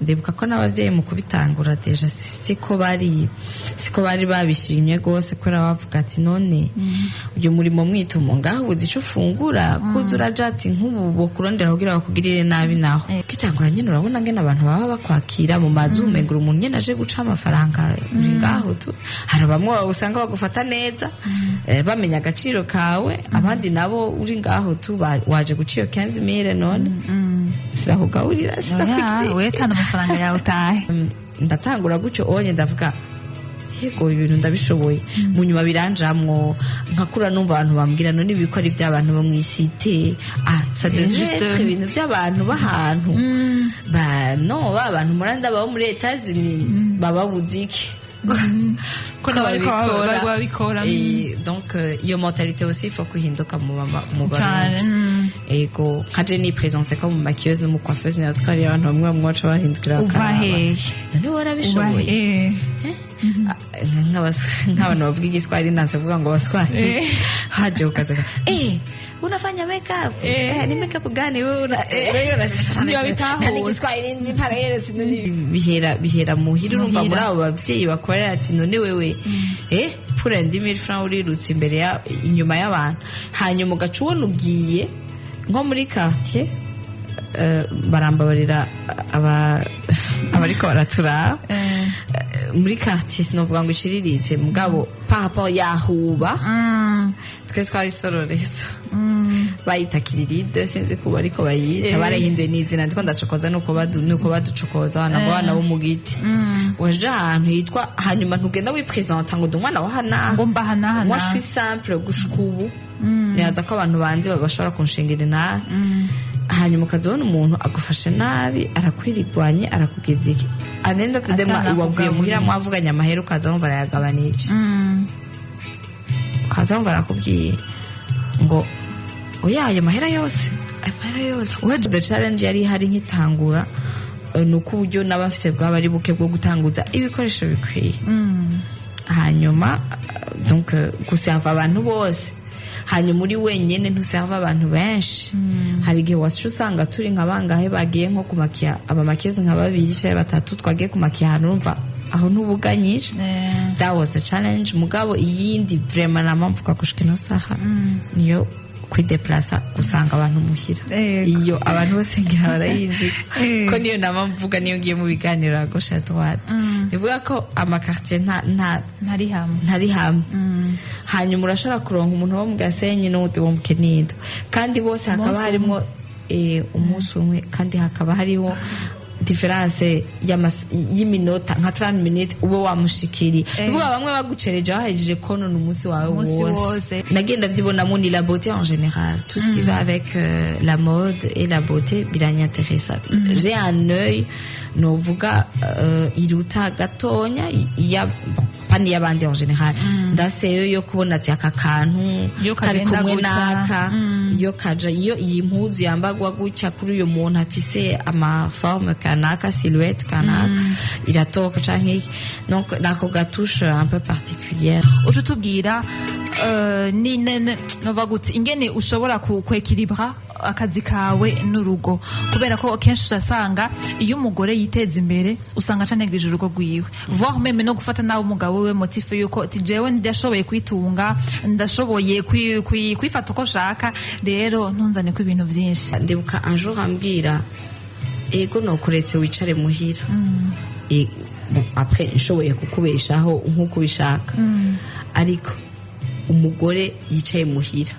Ndibuka ko n'abavyeyi mu kubitangura déjà siko bari babishimye gose, kubera bavuga ati: "None uyu murimo mwitumo ngaho ubuze ico ufungura, kuza uraja ati nk'ubu bokurondera kugira bakugirire nabi?" Naho kitangura nyene, urabona ngene abantu baba bakwakira mu mazu, umengura umuntu nyene aje guca amafaranga uri ngaho tu. Hari bamwe usanga bagufata neza, bamenya agaciro kawe, abandi nabo uri ngaho tu, waje guca iyo 15 mille, none sinakugaburira, sinakugira. We tanga amafaranga yawe utahe. Ndatangura gutyo onye, ndavuga: "Yego, ibintu ndabishoboye." Mu nyuma biranjamwo, nkakura numva abantu bambwira: "None ibi ko ari iby'abantu bo mw'isite? Ah, ça devrait être ibintu by'abantu b'ahantu ba no ba bantu muranda babo muri Etats-Unis baba buziki." Ko nabo ariko babikora. Donc iyo mentalité aussi il faut kuhinduka mu Cane. Barundi. Ego, nka je ni présence ko mu maquilleuse no mu coiffeuse, nibaza ko hariyo abantu bamwe bamwe baca bahindukira Uva bakaraba. hehe? None Uva warabishoboye? Hehe? Nk'abantu bavuga igiswahili, nase kuvuga ngo baswahili haje ukaza: "Unafanya makeup? Ni makeup gani wewe una?" Wewe Ntibabitahura. Nta n'igiswahili nzi pareretse. None bihera muhira, urumva, Muhira. muri abo bavyeyi bakorera ati: "None wewe, pour un 10 000 francs urirutse imbere ya inyuma y'abantu?" Hanyuma ugaca ubona ugiye nko muri quartier, barambabarira abariko baraturaba, muri quartier sinovuga ngo iciriritse, mugabo par rapport yahuba twe twabisororeza bayita kiriride, sinzi kuba ariko bayita, barahinduye n'izina. Ndiko ndacokoza, nuko baducokoza abana ngo abana bo mu giti waje ahantu hitwa, hanyuma ntugenda wipresenta ngo ndi umwana wa hanaha, Ngo mbaha n'aha Moi, n'aha. je suis simple gushika ubu, nibaza ko abantu banzi bashobora kunshingira inabi. Hanyuma ukazabona umuntu agufashe nabi, arakwirigwanye, arakugeza iki anenda tudemwa wavuye muhira mwavuganye amahera, ukaza wumva arayagabanije, ukaza wumva arakubwiye ngo: "Oya, ayo mahera yose, ayo mahera yose." The challenge yari ihari nkitangura, ni uko uburyo n'abafise bwaba ari buke bwo gutanguza ibikoresho bikwiye. Hanyuma donc guserva abantu bose, hanyuma uri wenyene ntuserva abantu benshi. Hari igihe washa usanga turi nka bangahe bagiye nko kumakiya, abamakizi nka babiri canke batatu twagiye kumakiya ahantu, urumva aho ntubuganyije. That was the challenge. Mugabo iyindi vraiment nama mvuga gushika ino saha niyo kwideplasa gusanga abantu muhira. Iyo abantu bose ngira barayizi ko niyo nama mvuga, niyo ngiye mu biganiro à gauche à droite, nivuga ko amaquartier nta Ntari hamwe. Ntari hamwe. Hanyuma urashobora kuronka umuntu wo mu Gasenyi n'uwundi wo mu Kinindo, kandi bose hakaba Umunsi. harimo umunsi umwe, kandi hakaba hariho différence y'iminota nka 30 minutes ube wamushikiriye. Nuvuga bamwe bagucereje bahejeje konona umunsi wawe Umunsi wose. Wose. Nagenda vyibonamo ni la beauté en général, tout ce qui va avec la mode et la beauté biranyinteresa. J'ai un œil novuga iruta gatonya iya, bon, pas n'iy'abandi en général, ndaseyo yo kubona ati aka kantu Iyo kari kagenda kumwe gutya. n'aka, iyo kaja, iyo iyi mpuzu yambagwa gutya kuri uyu muntu afise ama forme kanaka, silhouette kanaka, iratoka canke iki. Donc nako gatouche un peu particulière. Uca utubwira ni nova gute ingene ushobora kwekilibra akazi kawe n'urugo, kubera ko kenshi usanga iyo umugore yiteza imbere usanga acanegirije urugo rwiwe, voire même no gufata nawe umugabo we, motif yuko ati: "Jewe ndashoboye kwitunga, ndashoboye kwifata uko nshaka, rero ntunzane ko ibintu byinshi." Ndibuka un jour ambwira: "Ego, nokuretse wicare muhira. Bon, après nshoboye kukubeshaho nk'uko ubishaka, ariko umugore yicaye muhira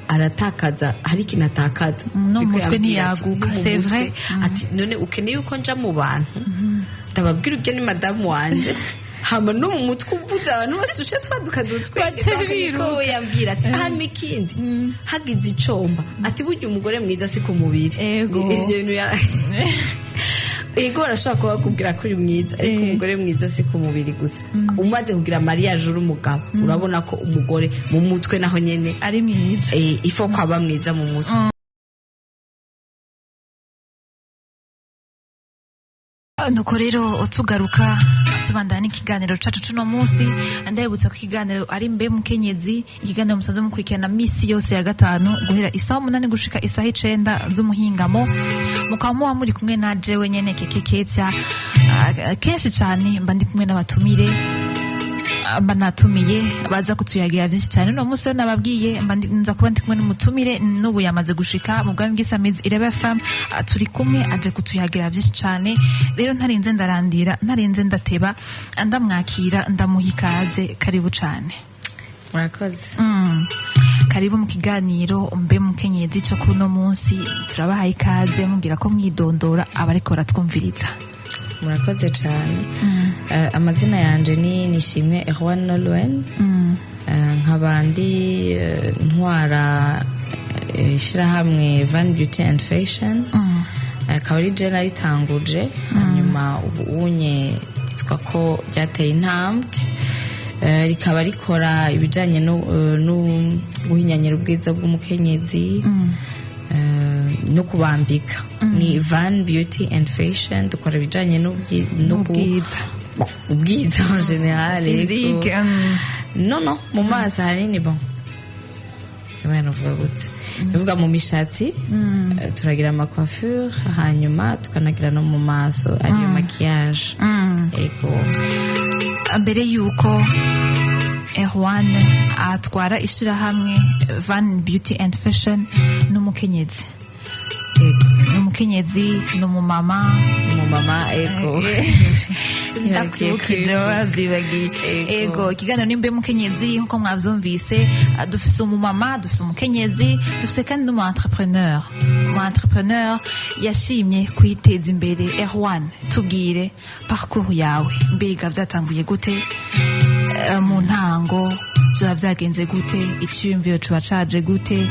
aratakaza, hari ikintu atakaza." No mu Niko mutwe yambwira ati, ntiyaguka, no mu c'est mutwe. vrai. Ati: "None ukeneye yuko nja mu bantu ndababwira ibyo ni madamu wanje, hama no mu mutwe uvuze abantu bose uce twaduka dutwenge." Bace Donc niko biruka. we yambwira ati: "Hama ikindi, hagize icomba," ati, "burya umugore mwiza si ku mubiri." Ivyo bintu ego barashobora kuba bakubwira ko uri mwiza, ariko umugore mwiza si ku mubiri gusa. Umaze kugira mariage uri umugabo, urabona ko umugore mu mutwe naho nyene ari mwiza. Ifo ko aba mwiza mu mutwe. Nuko rero tugaruka Tubandana n'ikiganiro cacu cuno munsi. Ndabibutsa ko ikiganiro ari Mbe Mukenyezi, ikiganiro musanzwe mukurikirana misi yose ya gatanu guhera isaha 8 gushika isaha 9 z'umuhingamo, mukaba muba muri kumwe na jewe nyene Keke Ketya. Kenshi cane mba ndi kumwe n'abatumire, mba natumiye baza kutuyagira byinshi cyane. Uno munsi rero nababwiye mba nza kuba ndi kumwe n'umutumire, n'ubu yamaze gushika mu bwami bw'isamizi Irebe FM. Turi kumwe, aje kutuyagira byinshi cyane. Rero ntarinze ndarandira, ntarinze ndateba, ndamwakira, ndamuha ikaze. Karibu cyane. Murakoze. Karibu mu kiganiro Mbe Mukenyezi cyo kuri uno munsi. Turabahaye ikaze, mubwira ko mwidondora abariko baratwumviriza. Murakoze cyane. Amazina yanje ni Nishimwe Erwan Nolwen. Nkaba ndi ntwara ishirahamwe Van Beauty and Fashion. Akaba ari je naritanguje, hanyuma ubu unye ryitwa ko ryateye intambwe. Rikaba rikora ibijanye no guhinyanyira ubwiza bw'umukenyezi no kubambika. Ni Van Beauty and Fashion, dukora ibijanye n'ubwiza. Bon, ubwiza en général, ego. Physique. Non, mu maso ahanini. Bon, Imana, novuga gute, ndavuga mu mishatsi, turagira ama coiffure, hanyuma tukanagira no mu maso, ariyo maquillage, ego. Mbere yuko Erwan atwara ishirahamwe Van Beauty and Fashion, n'umukenyezi. Ego. N'umukenyezi, n'umumama. Umumama, ego. Ndakwibukije, wavyibagiye. Ego. Ego, ikiganiro ni Mbe Mukenyezi. Nkuko mwavyumvise, dufise umumama, dufise umukenyezi, dufise kandi n'umu entrepreneur, umu entrepreneur yashimye kwiteza imbere. Erwan, tubwire parcours yawe, mbega vyatanguye gute? Mu ntango vyoba vyagenze gute? Iciyumviro cuba caje gute?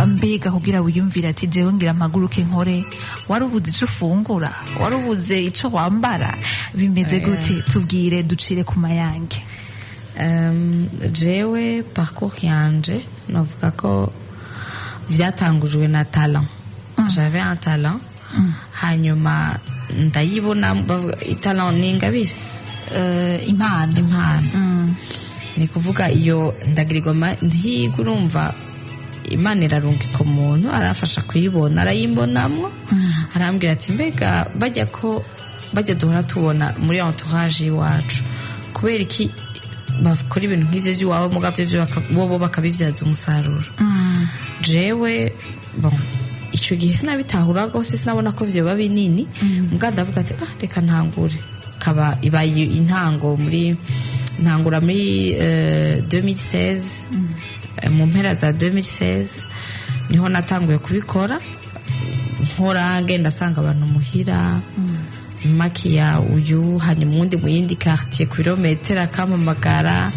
Mbega kugira wiyumvire ati jewe ngira mpaguruke nkore, wari ubuze ico ufungura, wari ubuze ico wambara, bimeze gute? Tubwire, ducire ku mayange. Jewe parcours yanje novuga ko vyatangujwe na talent. J'avais un talent, hanyuma ndayibona. Bavuga talent ni ingabire. Impano. Impano, ni kuvuga iyo ndagirirwa ntiga. Urumva, Imana irarungika umuntu, arafasha kuyibona, arayimbonamwo, arambwira ati mbega bajya ko bajya duhora tubona muri entourage y'iwacu, kubera iki bakora ibintu nk'ivyo by'iwabo, mugabo ivyo bobo bakabibyaza umusaruro? Jewe, bon, icyo gihe sinabitahura rwose, sinabona ko vyoba binini, mbwa ndavuga ati ah, reka ntangure. Kaba ibaye intango muri ntangura muri 2016. Mu mpera za 2016 niho natanguye kubikora, nkora ngenda asanga abantu muhira, makiya uyu, hanyuma uwundi mu yindi quartier ku birometero akampamagara.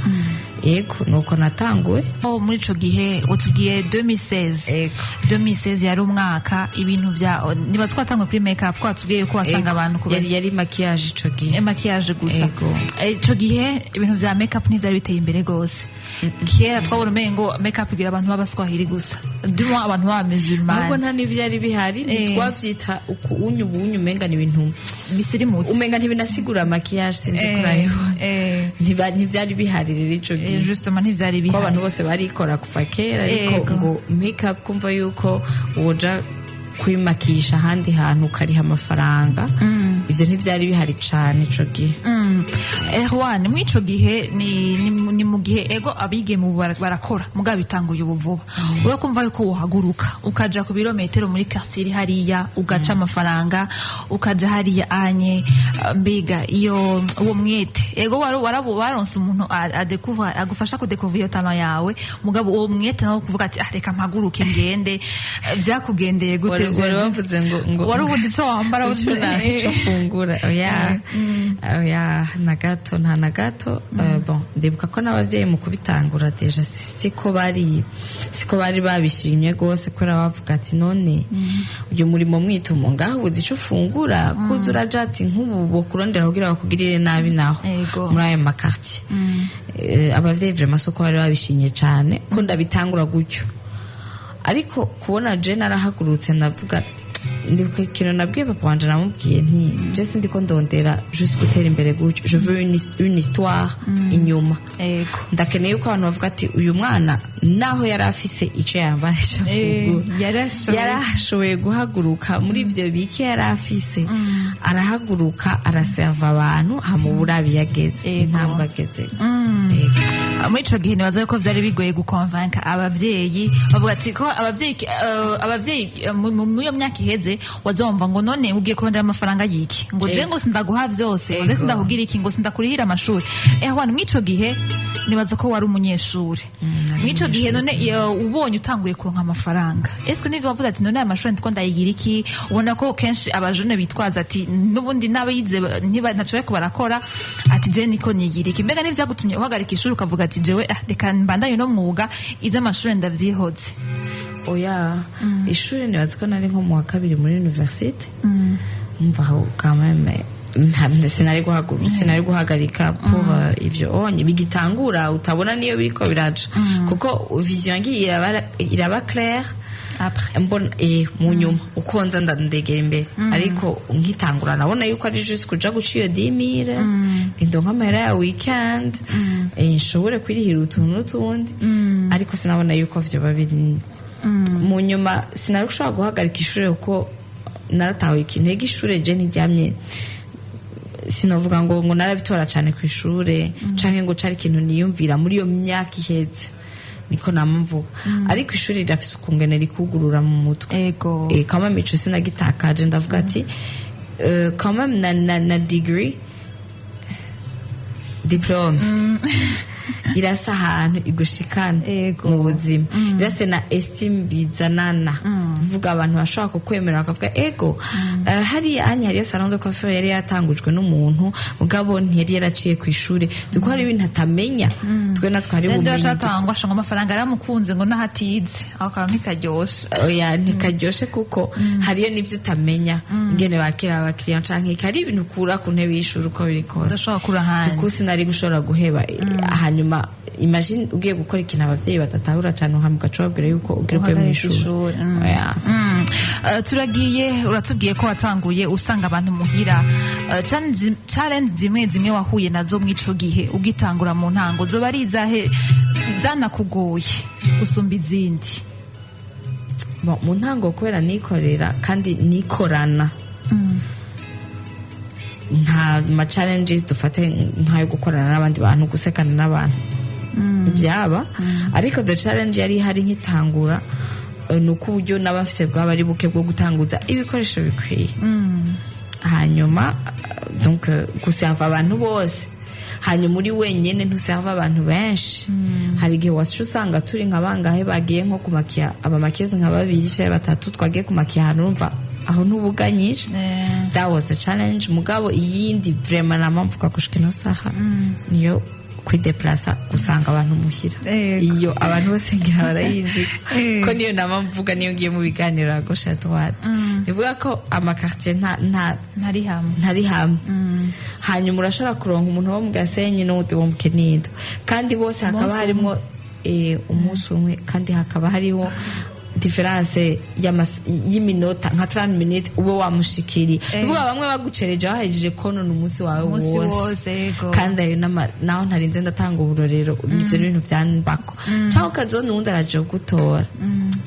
Yego, nuko natanguye. Oh, muri ico gihe utubwiye 2016. Ego. 2016 yari umwaka ibintu vya, nibaza ko watanguye kuri make up, ko watubwiye ko wasanga abantu ku Yari maquillage ico gihe. Maquillage gusa. Ego. Ico gihe ibintu vya make up ntivyari biteye imbere gose. Kera twabona umengo make up igira abantu b'abaswahili gusa, du moins abantu Ahubwo b'abamusulmani. Nta n'ivyari bihari, ntitwavyita uku unyu ubunyu, umenga ni ibintu bisirimutse. Umenga ntibinasigura maquillage, sinzi kurayibona. Ntivyari bihari rero ico gihe. Justement, ntivyari Ko bihari. abantu bose barikora kuva kera, ariko Ego. ngo make up, kumva yuko woja kwimakisha ahandi hantu ukariha amafaranga, ivyo ntivyari bihari cane ico gihe. Erwan, muri ico gihe ni mu gihe, ego, abigeme ubu barakora, mugabo bitanguye ubu vuba. Wowe kumva yuko wohaguruka ukaja ku birometero muri quartier iri hariya, ugaca amafaranga, ukaja hariya anye, mbega iyo uwo mwete, ego, waronse umuntu adécouvre, agufasha kudécouvrir iyo talent yawe, mugabo uwo mwete nawo kuvuga ati ah, reka mpaguruke ngende, vyakugendeye gute? Wari wavuze ngo Wari ubuze ico wambara? Ico ico fungura, oya, oya, na gato, nta na gato. Bon, ndibuka ko n'abavyeyi mu kubitangura déjà siko bari babishimye rwose, kubera bavuga ati none uyu murimo mwitumo ngaho ubuze ico ufungura, kuza uraja, ati nk'ubu bokurondera kugira bakugirire nabi naho muri ayo ma quartier. Abavyeyi vraiment siko bari babishimye cane ko ndabitangura gutyo, ariko kubona je narahagurutse, ndavuga Ndibuka ikintu nabwiye papa wanje, namubwiye nti: "Je sindiko ndondera juste gutera imbere gutyo, je veux une histoire inyuma." Ndakeneye yuko abantu bavuga ati: "Uyu mwana, naho yari afise ico yambara, ico afungura, Yarashoboye. yarashoboye guhaguruka muri ivyo bike yari afise, arahaguruka, araserva abantu, hama uburabi yageze intambwe ageze." Ego. Muri ico gihe nibaza ko vyari bigoye gukonvanka abavyeyi, bavuga ati ko abavyeyi, muri iyo myaka iheze wazomva ngo: "None ugiye kurondera amafaranga yiki?" Ngo: "Je ngo sindaguha vyose", ngo: "Sindakugira iki", ngo: "Sindakurihira amashuri." Wana muri ico gihe nibaza ko wari umunyeshuri Nari. Muri ico gihe none iyo ubonye utanguye kuronka amafaranga, eske nivyo wavuze ati: "None aya mashuri ndiko ndayigira iki?" Ubona ko kenshi abajene bitwaza ati n'ubundi n'abize ntaco bariko barakora, ati: "Je niko nigira iki?" Mbega nivyagutumye uhagarika ishuri, ukavuga ati: "Jewe reka mbandanye no mwuga, ivy'amashuri ndavyihoze"? Oya, ishuri nibaza ko nari nko mu wa kabiri muri université. Umva, aho quand même sinari guhagarika pour ivyo onye bigitangura, utabona niyo biriko biraja, kuko vision ngiye iraba claire après. Mbona mu nyuma uko nza ndegera imbere, ariko nkitangura nabona yuko ari juste kuja guca iyo 10 000, indonka amahera ya weekend, nshobore kwirihira utuntu n'utundi, ariko sinabona yuko vyoba biri mu nyuma. Sinari gushobora guhagarika ishure kuko naratahuye ikintu. Ega ishure je ntiryamye, sinovuga ngo narabitora cyane ku ishure canke ngo cari ikintu niyumvira muri iyo myaka iheze, niko namvuga, ariko ishuri rirafise ukungene rikugurura mu mutwe. Quand même ico sinagitakaje. Ndavuga ati quand même na degree, diplôme irasa ahantu igushikana mu buzima, irase na estime bizanana, kuvuga abantu bashobora kukwemera bakavuga: "Ego, hariya anya hariyo salon de coiffure yari yatangujwe n'umuntu, mugabo ntiyari yaraciye ku ishure." Kuko hari ibintu atamenya, twe natwe hari Rero ubumenyi bashatangwa ngo amafaranga yaramukunze, ngo n'ahatize, aho kantu ntikaryoshe. Oya, ntikaryoshe, kuko hariyo n'ivyo utamenya, ingene bakira abakiriya canke iki. Hari ibintu ukura ku ntebe y'ishuri uko biri kose. Udashobora kura ahandi. Kuko sinari gushobora guheba. Hanyuma imagine ugiye gukora ikintu abavyeyi badatahura cane, hama ugaca ubabwira yuko ugira uvuye Uhagarika mw'ishuri. ishuri. Oya. Turagiye, uratubwiye ko watanguye usanga abantu muhira. Challenge zimwe zimwe wahuye nazo mw'ico gihe ugitangura mu ntango zoba ari izahe zanakugoye gusumba izindi? Bon, mu ntango kubera nikorera kandi nikorana, nta ma challenges dufate nk'ayo gukorana n'abandi bantu, gusekana n'abantu byaba, ariko the challenge yari ihari nkitangura ni uko uburyo n'abafise bwaba ari buke bwo gutanguza ibikoresho bikwiye, hanyuma donc guserva abantu bose, hanyuma uri wenyene ntuserva abantu benshi. Hari igihe washa usanga turi nka bangahe bagiye nko kumakiya, abamakiyozi nka babiri canke batatu twagiye kumakiya ahantu, urumva aho ntubuganyije. That was the challenge. Mugabo iyindi vraiment nama mvuga gushika ino saha niyo kwideplasa gusanga abantu muhira. Iyo abantu bose ngira barayizi ko niyo nama mvuga, niyo ngiye mu biganiro à gauche à droite, nivuga ko ama quartier nta Ntari hamwe. Ntari hamwe. Hanyuma urashobora kuronka umuntu wo mu Gasenyi n'uwundi wo mu Kinindo, kandi bose hakaba Umunsi. harimwo umunsi umwe, kandi hakaba hariho différence y'iminota nka 30 minutes ube wamushikiriye. Uvuga bamwe bagucereje bahejeje konona umunsi wawe Umunsi wose. wose, yego. Kandi ayo naho ntarinze ndatanga uburorero, ivyo ni ibintu vyanbako, cyangwa ukazona uwundi araje kugutora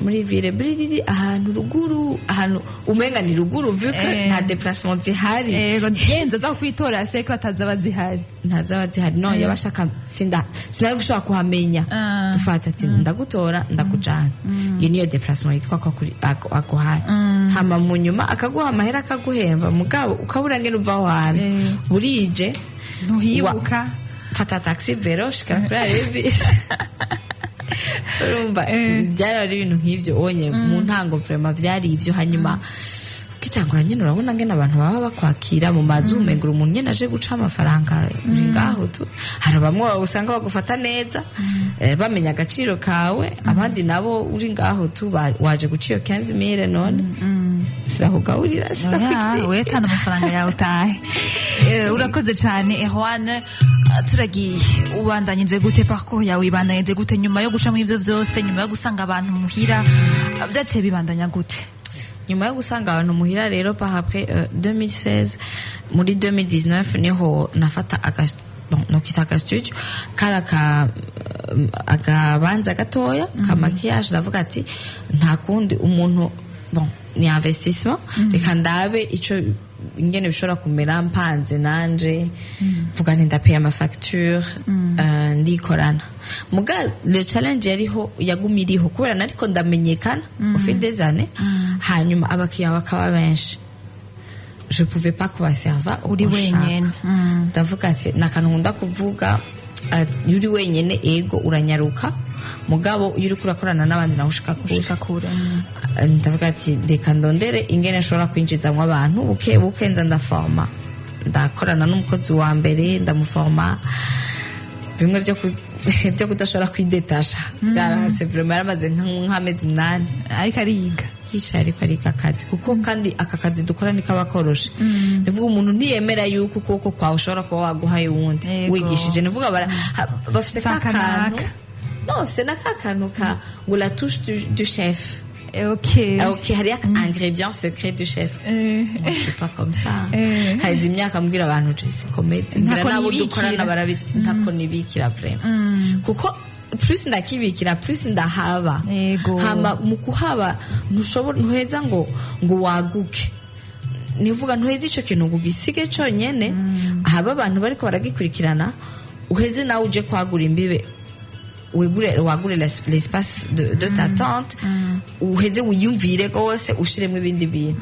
muri ville bririri ahantu ruguru, ahantu umenga ni ruguru, vu que nta déplacement zihari. Ego, yenze aza kwitora seko ataza bazihari. Ntazaba zihari, no yabashaka sinda sinari gushobora kuhamenya. Dufata ati: "Ndagutora, ndakujana." Iyo niyo déplacement yitwa ko aguhaye, hama mu nyuma akaguha amahera, akaguhemba, mugabo ukabura ngene uva aho hantu. Burije. Ntuhibuka. Fata taxi vélo, shikara kuri arebi. Urumva byari ari ibintu nk'ibyo onye mu ntango, vraiment vyari ivyo. Hanyuma ukitangura nyene urabona ngene abantu baba bakwakira mu mazu, umengura umuntu nyene aje guca amafaranga uri ngaho tu. Hari bamwe usanga bagufata neza, bamenya agaciro kawe, abandi nabo uri ngaho tu, waje guca iyo 15 mille, none sinakugaburira. Oya, Sinakugira. We tana amafaranga yawe utahe. Urakoze cyane Erwan. Turagiye, ubandanyije gute parcours yawe, ibandanyije gute nyuma yo guca muri ibyo byose, nyuma yo gusanga abantu muhira? Byaciye bibandanya gute? Nyuma yo gusanga abantu muhira rero, par après 2016, muri 2019 niho nafata aga, bon, nokita aga studio kari aka agabanza gatoya ka maquillage. Ndavuga ati nta kundi umuntu, bon, ni investissement, reka ndabe ico ingene bishobora kumera mpanze nanje. Mvuga nti ndapeye amafacture, ndikorana. Muga le challenge yariho yaguma iriho, kubera nariko ndamenyekana au fil des années, hanyuma abakiriya bakaba benshi, je pouvais pas kubaserva uko Uri nshaka. wenyene. Ndavuga ati ni akantu nkunda kuvuga ati, iyo uri wenyene, ego uranyaruka, mugabo iyo uriko urakorana n'abandi nawe ushika kure. Ushika kure. Ndavuga ati reka ndondere ingene nshobora kwinjizamwo abantu buke buke, nza ndaforma, ndakorana n'umukozi wa mbere, ndamuforma. Bimwe byo kudashobora kwidetasha byaranse vraiment. Yaramaze nk'amezi 8 Ariko ariga. Yicaye ariko ariga akazi, kuko kandi aka kazi dukora ntikaba koroshe. Nivuga umuntu ntiyemera yuko ukuboko kwawe ushobora kuba waguhaye uwundi wigishije. Nivuga bafise ka kantu Sakanaka. no bafise na ka kantu ka ngo la touche du chef. Okay. Ah, ok, hariyo ingrédient secret du chef. Moi, je suis pas comme ça. Haheze imyaka mbwira abantu je sikomeze ngira Ntako n'abo nibikira. dukorana barabizi, ntako nibikira vraiment, kuko plus ndakibikira, plus ndahaba. Hama mu kuhaba ntushobora, ntuheza ngo waguke. Nivuga ntuheze ico kintu ngo ugisige conyene, haba abantu bariko baragikurikirana, uheze nawe uje kwagura imbibe, wegure wagure l'espace de ta tente, uheze wiyumvire rwose ushiremo ibindi bintu.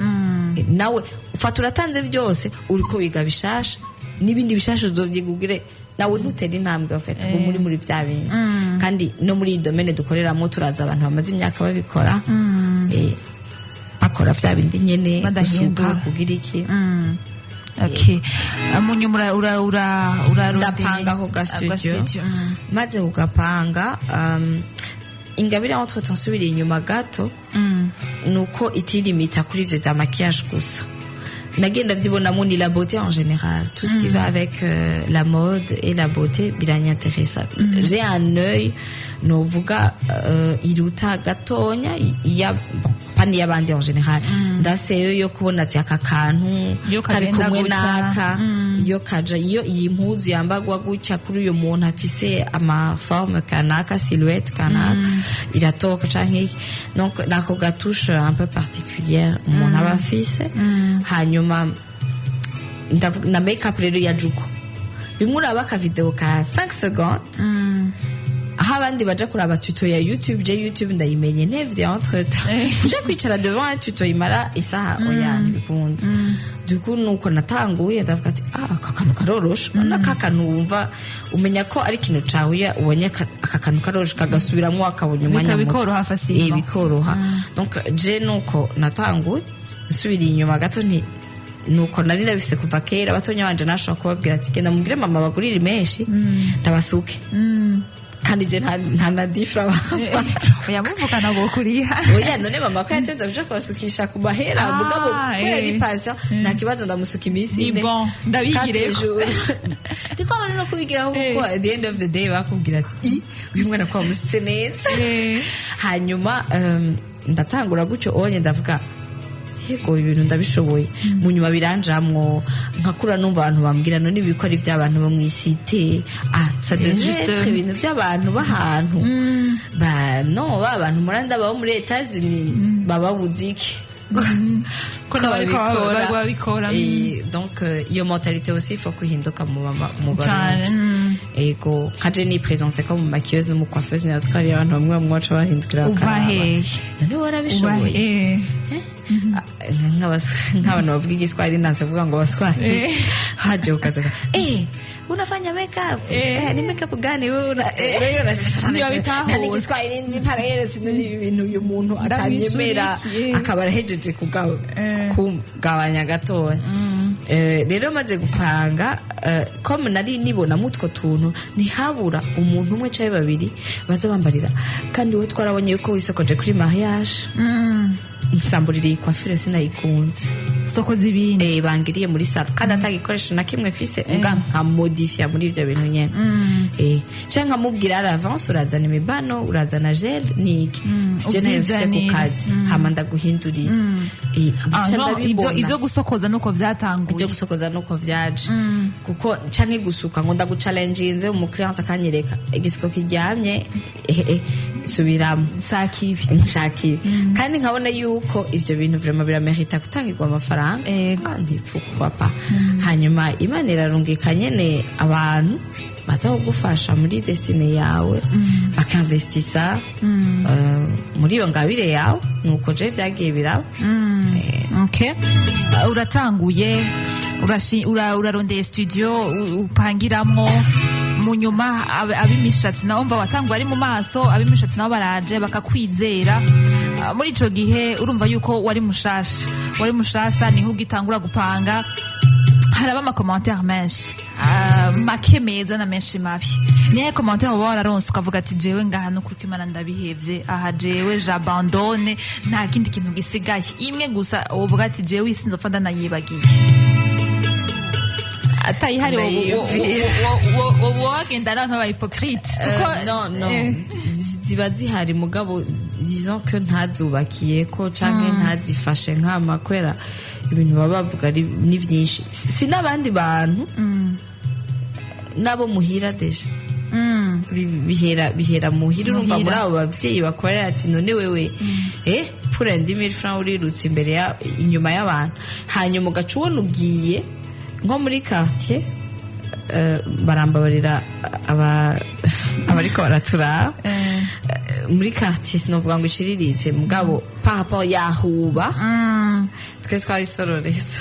Nawe ufata uratanze vyose, uriko wiga bishasha n'ibindi bishasha uzovyiga ugire nawe ntutera intambwe, ufite ngo muri vya bindi. Kandi no muri iyi domaine dukoreramo turaza abantu bamaze imyaka babikora, bakora vya bindi nyene, Badahindura. gusuka, kugira iki. Okay. Munyuma ura ura ura Ndapanga ku ga studio. Maze kugapanga, ingabire entre temps nsubiriye inyuma gato, nuko itilimita kuri ivyo vya maquillage gusa. Nagenda vyibonamo ni la beauté en général, tout ce qui va avec la mode et la beauté biranyanteresa. J'ai un œil novuga iruta gatonya ya, bon, pas n'iy'abandi en général. Ndafise yo kubona ati aka kantu Iyo kari kagenda kumwe gutya. n'aka, iyo kaja, iyo iyi mpuzu yambagwa gutya kuri uyu muntu afise ama forme kanaka, silhouette kanaka, iratoka canke iki. Donc nako gatouche un peu particulière umuntu aba afise. Hanyuma na make up rero ya juko bimwe uraba akavideo ka 5 secondes, aho abandi baja kuraba tuto ya YouTube. Je YouTube ndayimenye ntevye entre temps, kuja kwicara devant un tuto imara isaha, oya, ntibikunda. Du coup nuko natanguye, ndavuga ati ah, aka kantu karoroshe. Urabona ka kantu wumva umenya ko ari ikintu cawe, iyo ubonye aka kantu karoroshe kagasubiramwo, akabonye umwanya muto. Bikoroha facilement. Bikoroha. Donc je nuko natanguye. Nsubiriye inyuma gato, nti nuko nari ndabifise kuva kera. Batonya banje nashobora kubabwira ati genda mubwire mama bagurire menshi ndabasuke, kandi je nta na difra bampa. Oya, muvugana ngo kuriha. Oya, none mama ko yateze kuja kubasukisha ku mahera? Mugabo kubera ari patient, nta kibazo, ndamusuka iminsi Ni 4. bon, ndabigireko. Quatre jours. Ndiko abona no kubigiraho, kuko at the end of the day bakubwira ati i uyu mwana ko wamusutse neza. Hanyuma ndatangura gutyo onye, ndavuga yego ibintu ndabishoboye. Mu nyuma biranjamwo, nkakura numva abantu bambwira none ibikora ivy'abantu bo mw'isite, ah, ça devait être ibintu vy'abantu b'ahantu ba no ba bantu muranda baba muri Etats-Unis baba buziki. Ko nabo ariko babikora. Donc iyo mentalité aussi il faut kuhinduka mu Cane, Barundi. Ego, nka je ni présence ko mu maquilleuse no mu coiffeuse, nibaza ko hariyo abantu bamwe bamwe baca bahindukira Uva bakaraba. hehe? None Uba warabishoboye? Ah, nk'abantu bavuga igiswahili, ntanse kuvuga ngo baswahili, haje ukaza unafanya makeup, ni makeup gani wewe una wewe Ntibabitahura. nta n'igiswahili nzi pareretse. None ibi bintu uyu muntu atanyemera Ndabishura iki? Akaba arahejeje kugabanya gatoya. Rero maze gupanga, comme nari nibonamo utwo tuntu, ntihabura umuntu umwe canke babiri baza bambarira kandi wowe twarabonye yuko wisokoje kuri mariage, nsamburira iyi coiffure sinayikunze. Sokoza ibindi. Bangiriye muri salon kandi atagikoresho na kimwe mfise, mbwa nkamodifia muri ivyo bintu nyene, canke nkamubwira à l'avance: urazana imibano, urazana gel, niki sije nayo mfise ku Uvyizanire. kazi, hama ndaguhindurira. Ah, Nca no, ndabibona. Ivyo gusokoza nuko vyatanguye? Ibyo gusokoza nuko vyaje, kuko canke gusuka ngo ndaguchallenginze, umukiriya akanyereka igisuko kiryamye, subiramo. Nshaka ibi. Nshaka ibi, kandi nkabona yuko ivyo bintu vraiment biramerita gutangirwa amafaranga. Kandi pourquoi pas? Hanyuma Imana irarungika nyene abantu baza kugufasha muri destinée yawe, bakinvestisa muri iyo ngabire yawe. Nuko je vyagiye biraba. Okay. Uratanguye, urarondeye studio upangiramwo. Mu nyuma ab'imishatsi nabo, mva watanguye ari mu maso, ab'imishatsi nabo baraje bakakwizera. Muri ico gihe urumva yuko wari mushasha, wari mushasha, niho ugitangura gupanga, haraba ama commentaires menshi, make meza na menshi mabi. Nihe commentaire uba wararonse ukavuga ati: "Jewe ngaha no kuri Imana ndabihevye, aha jewe j'abandonne, nta kindi kintu gisigaye"? Imwe gusa uvuga ati: "Jewe isi nzopfa ndanayibagiye atayihari." Ndayiyumvira. Wagenda n'abantu b'aba hypocrite Non, non, ziba zihari, mugabo disons que ntazubakiye ko canke ntazifashe nkama, kubera ibintu baba bavuga ni vyinshi. Si n'abandi bantu, nabo muhira déjà. Bihera muhira, urumva. Muhira. Muri abo bavyeyi bakorera ati: "None wewe, pour un 10 000 francs urirutse imbere ya inyuma y'abantu?" Hanyuma ugaca ubona ugiye nko muri quartier, barambabarira abariko baraturaba. Muri quartier, sinovuga ngo iciriritse, mugabo par rapport yahuba twe twabisororeza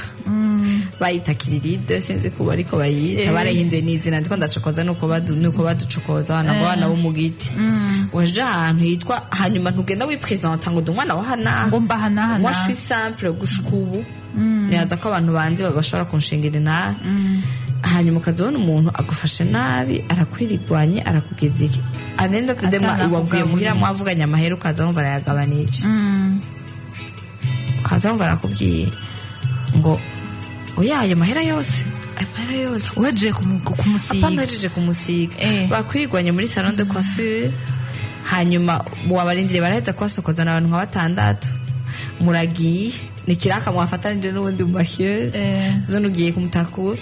bayita kiriride, sinzi kuba ariko bayita, barahinduye n'izina. Ndiko ndacokoza, nuko baducokoza abana ngo abana bo mu giti. Waje ahantu hitwa, hanyuma ntugenda wipresenta ngo ndi umwana wa hanaha, ngo mbaha n'aha Moi, je n'aha. suis simple gushika ubu, nibaza ko abantu banzi bashobora kunshingira inabi. Hanyuma ukazabona umuntu agufashe nabi, arakwirigwanye, arakugeza iki, anenda tudemwa wavuye muhira mwavuganye amahera, ukaza wumva arayagabanije, ukaza wumva arakubwiye ngo: "Oya, ayo mahera yose, ayo mahera yose?" Uhejeje kumusiga? Apana, uhejeje kumusiga. Bakwirigwanye muri salon de coiffure, hanyuma wabarindiriye, baraheza kubasokoza n'abantu nka batandatu, muragiye, ni kiraka mwafatanije n'ubundi mu maquilleuse, zo nugiye kumutakura,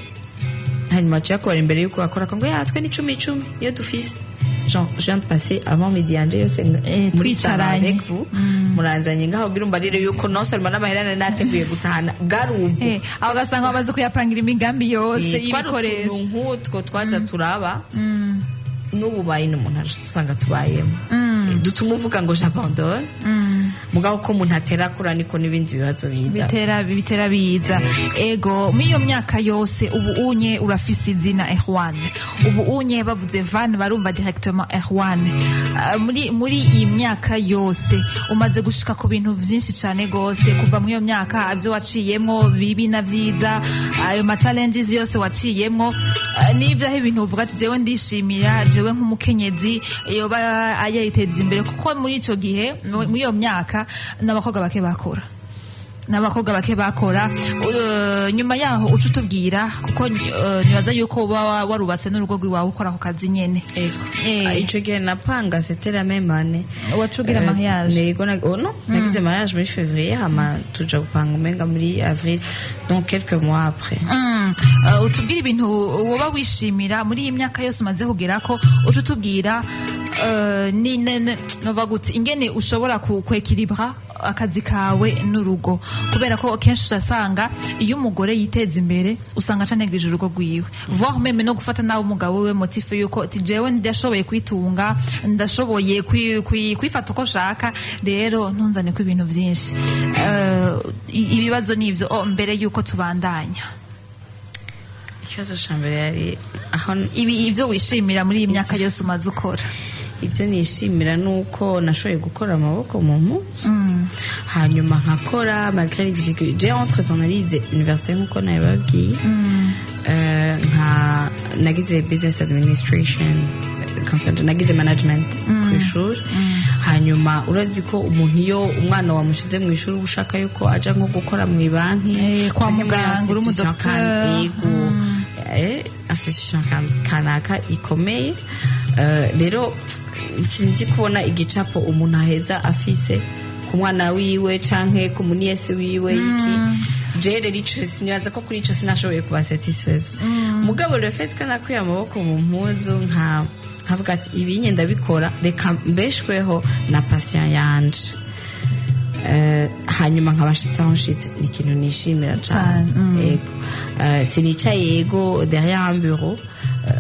hanyuma aciye akubara imbere yuko bakora ngo yatwe ni icumi icumi iyo dufise. Genre, je viens de passer avant midi yanje yose muri salon Twicaranye. avec vous, muranzanye ngaho kugira umbarire yuko non seulement n'amahera nari nateguye gutahana bwari ubwo. Aho ugasanga bamaze kuyapangira imigambi yose Twari y'ibikoresho. utuntu nk'utwo twaza turaba n'ubu bayi n'umuntu usanga tubayemo. Dutuma uvuga ngo j'abandonne, mugabo ko umuntu atera akura niko n'ibindi bibazo biza. Bitera biza, ego. Muri iyo myaka yose, ubu unye urafise izina Erwan. Ubu unye bavuze Van barumva directement Erwan. Muri iyi myaka yose umaze gushika ku bintu vyinshi cane gose. Kuva muri iyo myaka, ivyo waciyemwo bibi na vyiza, ayo ma challenges yose waciyemwo, n'ivyo aho ibintu uvuga ati: "Jewe ndishimira jewe nk'umukenyezi yoba yayiteje imbere", kuko muri ico gihe, muri iyo myaka, n'abakobwa bake bakora, n'abakobwa bake bakora. Nyuma yaho uca utubwira, kuko nibaza yuko uba warubatse n'urugo rw'iwawe ukora ako kazi nyene. Ego. Ah, ico gihe napanga, c'était la même année. Wacugira mariage? Nego oh non, nagize mariage muri février, hama tuja gupanga umenga muri avril, donc quelques mois après. Utubwire ibintu woba wishimira muri iyi myaka yose umaze kugerako, uca utubwira ni nova gute ingene ushobora kwekilibra akazi kawe n'urugo, kubera ko kenshi usanga iyo umugore yiteza imbere usanga acanegirije urugo rwiwe, voire même no gufata nawe umugabo we, motif yuko ati: "Jewe ndashoboye kwitunga, ndashoboye kwifata uko nshaka, rero ntunzane ko ibintu byinshi." Ibibazo nivyo. Oh, mbere yuko tubandanya, Ikibazo ca mbere yari aho? Ibi ibyo wishimira muri iyi myaka yose umaze ukora. Ibyo nishimira ni uko nashoboye gukora amaboko mu mpuzu, hanyuma nkakora malgré les difficultés. J'ai entre temps narize université nkuko nabibabwiye. Nka nagize business administration. Concentre nagize management ku ishuri. Hanyuma urazi ko umuntu iyo umwana wamushize mu ishuri, uba ushaka yuko aja nko gukora mu ibanki Kwa canke muri muganga, uri institution. umudocteur. Yego, institution kanaka ikomeye. Rero sinzi kubona igicapo umuntu aheza afise ku mwana wiwe canke ku muniyesi wiwe. Iki je rero ico sinibaza ko kuri ico sinashoboye kubasatisfeza. Mugabo le fait ko nakuye amaboko mu mpuzu, nka nkavuga ati ibinye ndabikora, reka mbeshweho na passion yanje. Hanyuma nkabashitse aho nshitse, ni ikintu nishimira cane. Yego. Sinicaye, yego, derrière un bureau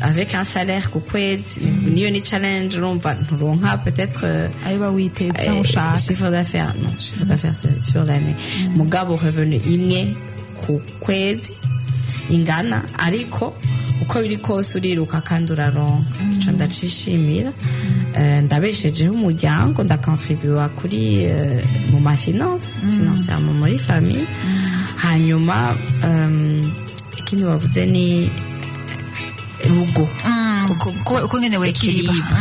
avec un salaire ku kwezi. Niyo ni challenge, urumva nturonka peut-être ayo bawiteze cyangwa ushaka. Chiffre d'affaires, non, chiffre d'affaires c'est sur l'année. Mugabo revenu imwe ku kwezi ingana, ariko uko biri kose uriruka kandi uraronka. Ico ndacishimira. Ndabeshejeho umuryango, ndakontribuwa kuri mu ma finance, financièrement muri famille. Hanyuma ikindi bavuze ni rugo. Uko nyene wekiriba. Équilibre.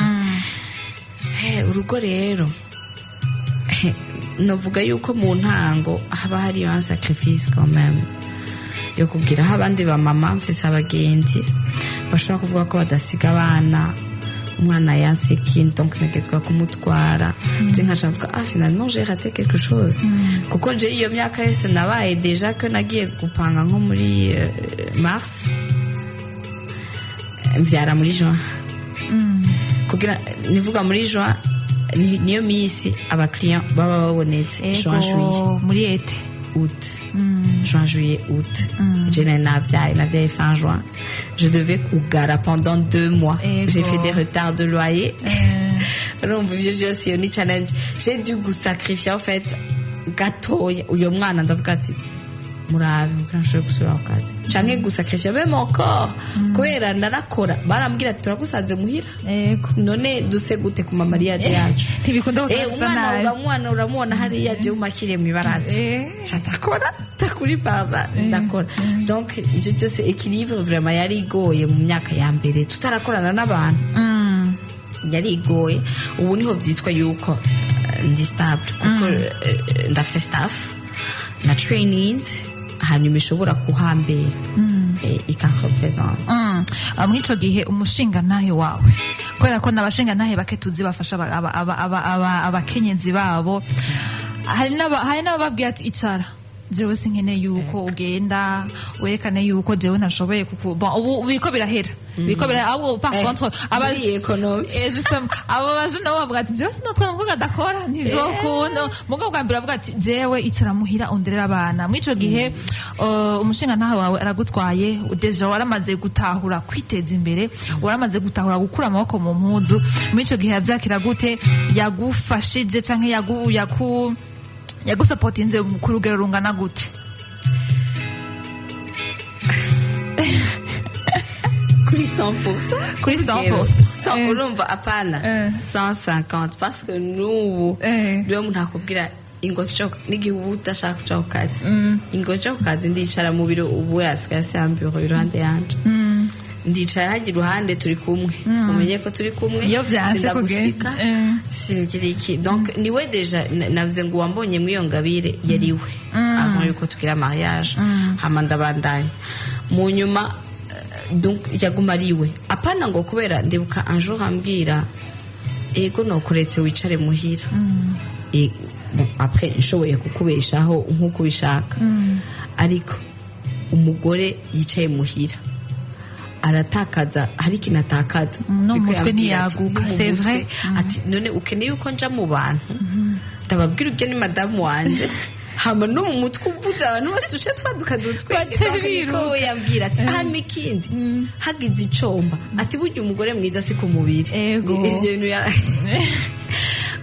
Urugo rero novuga yuko mu ntango haba hariyo un sacrifice quand même yo kugira aho abandi ba mama. Mfise abagenzi bashobora kuvuga ko badasiga abana, umwana yanse ikintu, donc ntegetswa kumutwara. Je nkaca mvuga: "Ah, finalement j'ai raté quelque chose", kuko je iyo myaka yose nabaye déjà ko nagiye gupanga nko muri mars, mvyara muri juin. Kugira nivuga muri juin niyo misi abakiriya baba babonetse, juin, juillet. Muri été. Août, juin, juillet, août. Je nari navyaye fin juin, je devais kugara pendant 2 mois. Ego. J'ai fait des retards de loyer. Urumva ivyo vyose iyo ni challenge. J'ai dû gusacrifier en fait gatoya uyo mwana, ndavuga ati murabe kugira nshobore gusubira ku kazi, canke gusacrifier même encore, kubera narakora, barambwira ati turagusanze muhira. None duse gute ku mamariyaje yacu? Ntibikunda gutasa Umwana nabi. Uramubona, uramubona hariya, jewe umakiriye mw'ibaraza. Ca ndakora, ndakuri paza ndakora. Donc ivyo byose, équilibre vraiment yari igoye mu myaka ya mbere tutarakorana n'abantu, yari igoye. Ubu niho vyitwa yuko ndi stable, kuko ndafise staff na trainings, hanyuma ishobora kuhambera, ikanrepresente. Mw'ico gihe umushinga ntahe wawe, kubera ko n'abashinga ntahe bake tuzi bafasha abakenyezi babo, hari n'abababwira ati icara, jewe sinkeneye yuko ugenda werekane yuko jewe ntashoboye kuku. Bon, ubu biriko birahera ahubwo par contre aba muri iyi économie. Justement, abo baje nabo bavuga ati jewe sinotwara umukobwa adakora, ntivyokunda. Mugabo bwa mbere bavuga ati jewe icara muhira underera abana. Mw'ico gihe umushinga ntawe wawe aragutwaye, déjà waramaze gutahura kwiteza imbere, waramaze gutahura gukura amaboko mu mpuzu. Mw'ico gihe yavyakira gute? Yagufashije canke yagusapotinze ku rugero rungana gute? Kuri 100%. Kuri 100%. Urumva apana 150, parce que n'ubu niyo umuntu akubwira ingo n'igihe uba udashaka kuja ku kazi, ingo nja ku kazi, ndicara mu biro. Ubu yasigaye afise biro iruhande yanje, ndicara hajya iruhande, turi kumwe, umenye ko turi kumwe. Iyo vyanse. Sindagusika. Singira iki. Donc niwe déjà navuze ngo uwambonye muri iyo ngabire yari we avant yuko tugira mariage. Hama ndabandanya mu nyuma, donc yaguma ari we. Apana ngo kubera ndibuka un jour ambwira: "Ego, nokuretse wicare muhira. Bon, après nshoboye kukubeshaho nk'uko ubishaka, ariko umugore yicaye muhira aratakaza, hari ikintu atakaza." No mu Niko mutwe yambwira ati, ntiyaguka, "No mu c'est mutwe." vrai. Ati none ukeneye yuko nja mu bantu ndababwira ubyo ni madamu wanje, hama no mu mutwe uvuze abantu bose uce twaduka dutwenge. Bace Donc niko biruka. we yambwira ati hama ikindi hagize icomba, ati burya umugore mwiza si ku mubiri. Ivyo bintu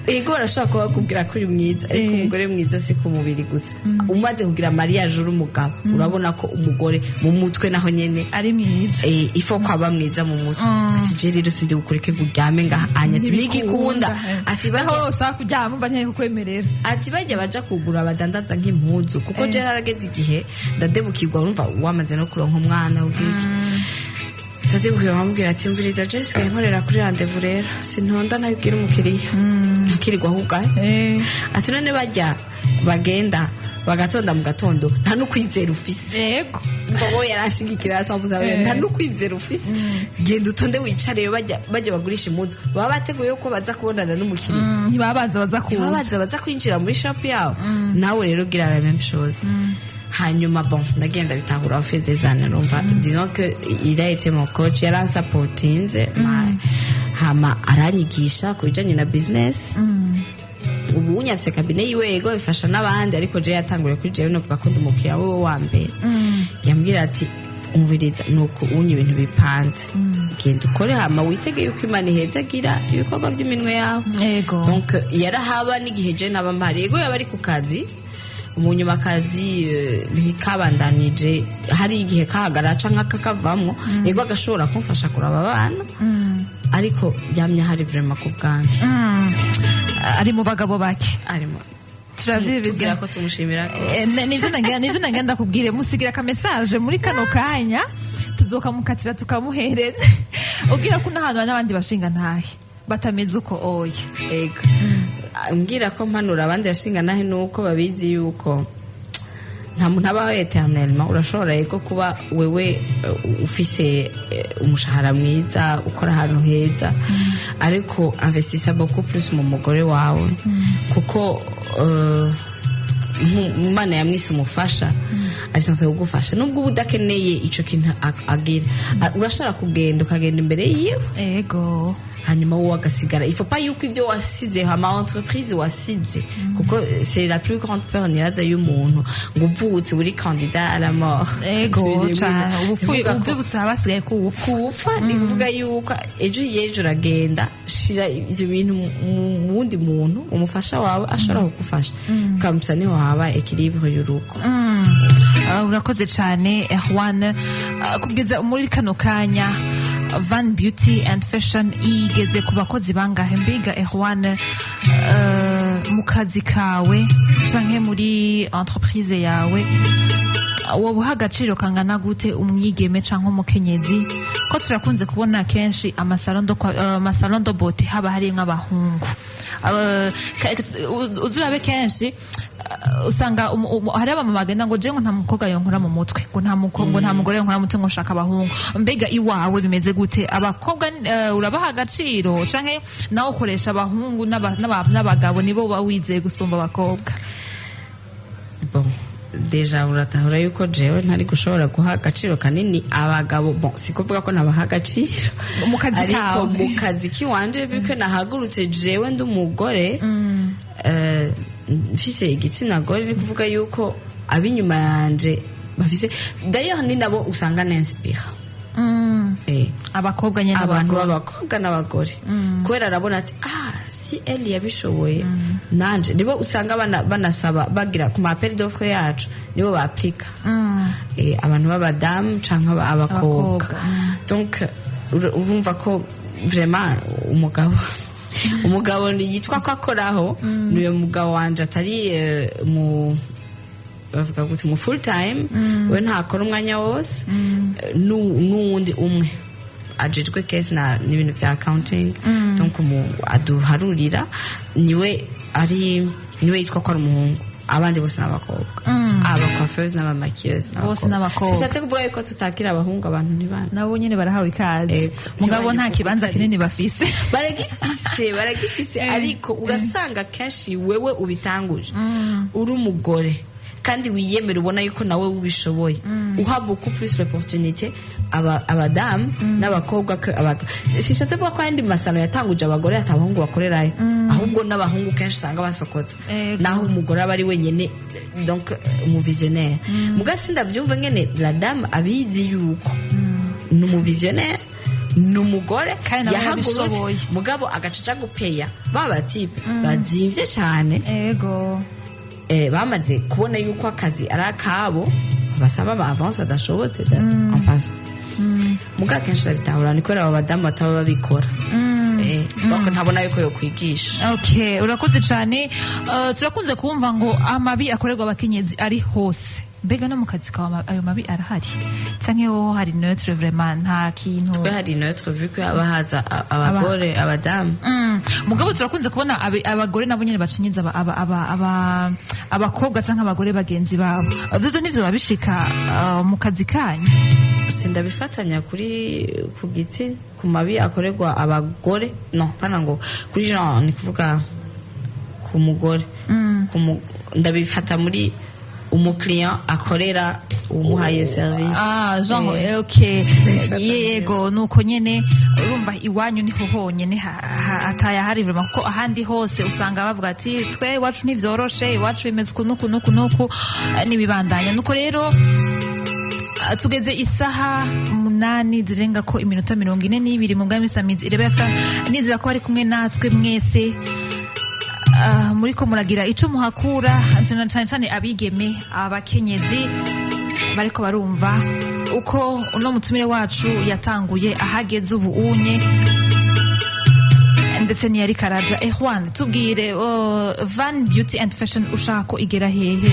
yego barashobora kuba bakubwira ko uri mwiza, ariko umugore mwiza si ku mubiri gusa. Umaze kugira mariage uri umugabo, urabona ko umugore mu mutwe naho nyene ari mwiza. Ifo kwaba mwiza mu mutwe. Ati je rero sindi bukureke ngo uryame ngaha anya, ati nigikunda, ati aho bajya ushaka kuryama mba nkeneye kukwemerera. Ati bajya baja kugura badandaza nk'impuzu, kuko je narageze igihe ndadebukirwa, urumva wamaze no kuronka umwana ubwiki. Ndadibukiye bamubwira ati: "Mviriza, Jessica, nkorera kuri rendez-vous rero, sintonda ntabibwira umukiriya ntakirirwa ahugaye." Ati: "None bajya bagenda bagatonda mu gatondo, nta n'ukwizera ufise." Mbogo yarashigikira asambuza, "Nta n'ukwizera ufise, genda utonde wicare. Bajya bagurisha impuzu baba bateguye ko baza kubonana n'umukiriya." Ntibabaza baza kuza. Babaza baza kwinjira muri shop yabo. Nawe rero gira la même chose. Hanyuma bon, ndagenda bitahura au fil des années. Numva, disons que il a été mon coach, yaransapotinze hama aranyigisha ku bijanye na business. Ubu unyafise cabinet yiwe, yego, bifasha n'abandi, ariko je yatanguriye kuri jewe. Novuga ko ndi umukiriya wiwe wa mbere. Yambwira ati: "Umviriza, nuko unye ibintu bipanze, genda ukore, hama witege yuko Imana ihezagira ibikorwa vy'iminwe yawe." Donc yarahaba n'igihe je naba mpari. Yego, yaba ari ku kazi, mu nyuma akazi ntikabandanije, hari igihe kahagarara canke kakavamwo. Yego, agashobora kumfasha kuraba abana, ariko yamye hari vraiment ku bwanje. Ari mu bagabo bake. Arimo. Turavyibiza. Tugira ko tumushimira rwose. Nivyo nagira ndakubwire, musigira aka message muri kano kanya, tuzokamukatira tukamuhereza, ubwira ko n'ahantu hari n'abandi bashinga ntahe batameze uko oya. Ego, mbwira ko mpanura abandi yashinga nahe nuko babizi yuko nta muntu abaho éternellement. Urashobora yego kuba wewe ufise umushahara mwiza, ukora ahantu heza, ariko investisa beaucoup plus mu mugore wawe, kuko Imana yamwise umufasha, ari censé kugufasha nubwo uba udakeneye ico kintu agira. Urashobora kugenda, ukagenda imbere yiwe, hanyuma wowe agasigara. Il faut pas yuko ivyo wasize, ama entreprise wasize, kuko c'est la plus grande peur nibaza y'umuntu, ngo uvutse uri candidat à la mort. Ego cane, ubupfuye. Bivuga ko- Ubwibutso haba hasigaye ko ubupfu. Kupfa ni kuvuga yuko ejo yejo uragenda, shira ivyo bintu mu wundi muntu, umufasha wawe ashobora kugufasha kamusa, niho haba équilibre y'urugo. Urakoze cane Erwan. Kugeza muri kano kanya, Van Beauty and Fashion igeze ku bakozi bangahe? Mbega Erwan, mu kazi kawe canke muri entreprise yawe, woba uha agaciro kangana gute umwigeme canke umukenyezi? Ko turakunze kubona kenshi ama salon de beauté haba harimwo abahungu. Uzurabe kenshi usanga hari abamama bagenda ngo: "Je ngo nta mukobwa yonkora mu mutwe, ngo nta ngo nta mugore yonkora mu mutwe, ngo nshaka abahungu." Mbega iwawe bimeze gute? Abakobwa urabaha agaciro, canke nawe ukoresha abahungu n'abagabo nibo uba wizeye gusumba abakobwa? Bon, déjà uratahura yuko jewe ntari gushobora guha agaciro kanini abagabo. Bon, si kuvuga ko nabaha agaciro Mu kazi ariko kawe. Mu kazi kiwanje, vu que nahagurutse jewe ndi umugore, mfise igitsina gore, ni kuvuga yuko ab'inyuma yanje bafise, d'ailleurs ni nabo usanga ninspira. Abakobwa nyene? Abantu abagore. B'abakobwa n'abagore, kubera arabona ati: "Ah, si elle yabishoboye, nanje." Nibo usanga banasaba, bagira ku ma appel d'offre yacu, nibo baplika abantu b'abadamu canke abakobwa. Abakobwa. Donc urumva ko vraiment umugabo yitwa ko akoraho, niyo mugabo wanje atari mu bavuga gute, mu full time, we ntakora umwanya wose. N'uwundi umwe ajejwe caisse na n'ibintu vya accounting, donc aduharurira, niwe ari niwe yitwa ko ari umuhungu, abandi bose n'abakobwa, aba coiffeuse n'aba maquilleuse. Bose n'abakobwa. Sishatse kuvuga yuko tutakira abahungu, abantu ntibana Nabo nyene barahawe ikaze. Ego. Mugabo nta Ntibanye kibanza kuko kinini bafise. Baragifise, ariko urasanga kenshi wewe ubitanguje uri umugore kandi wiyemera, ubona yuko nawe ubishoboye, uha beaucoup plus l'opportunité abadamu n'abakobwa ko abagabo. Sinshatse kuvuga ko ayandi ma salon yatanguje abagore ata abahungu bakorerayo, ahubwo n'abahungu kenshi usanga basokotse, naho umugore aba ari wenyene, donc umu visionnaire. Muga sindavyumva ngene la dame abizi yuko ni umu visionnaire, ni umugore, Kandi nawe yahagurutse, yabishoboye. mugabo agacaca gupeya ba ba type bazimvye cane. Bamaze kubona yuko akazi ari akabo, basaba ama avance adashobotse da en passe. Muga kenshi ndabitahura, ni kubera abo badamu bataba babikora. Donc ntabona yuko yokwigisha. Okay, urakoze cyane. Turakunze kumva ngo amabi akorerwa abakenyezi ari hose. Mbega no mu kazi kawe ayo mabi arahari, canke wowe hari neutre, vraiment nta kintu? Twe hari neutre, vu ko haba haza abagore, abadamu. Mugabo turakunze kubona abagore nabo nyene bacinyiza abakobwa canke abagore bagenzi babo. Ivyo nivyo babishika mu kazi kanyu? Sindabifatanya kuri ku gitsina, ku mabi akorerwa abagore, no pana ngo kuri genre, ni kuvuga ku mugore. Ndabifata muri umukiriya akorera umuhaye service. Ah, genre. Okay, yego, nuko nyene urumva iwanyu niho honyene atayahari vraiment, kuko ahandi hose usanga bavuga ati twe iwacu ntivyoroshe, iwacu bimeze uku nuku nuku nuku, n'ibibandanya. Nuko rero tugeze isaha 8 zirenga ko iminota 42 mu bwami samizi Irebe FM. Nizera ko bari kumwe natwe mwese, muriko muragira ico muhakura, cane cane cane abigeme, abakenyezi bariko barumva uko uno mutumire wacu yatanguye, ahageze ubu unye, ndetse niyari karaja. Ehwan, tubwire, Van Beauty and Fashion ushaka ko igera hehe?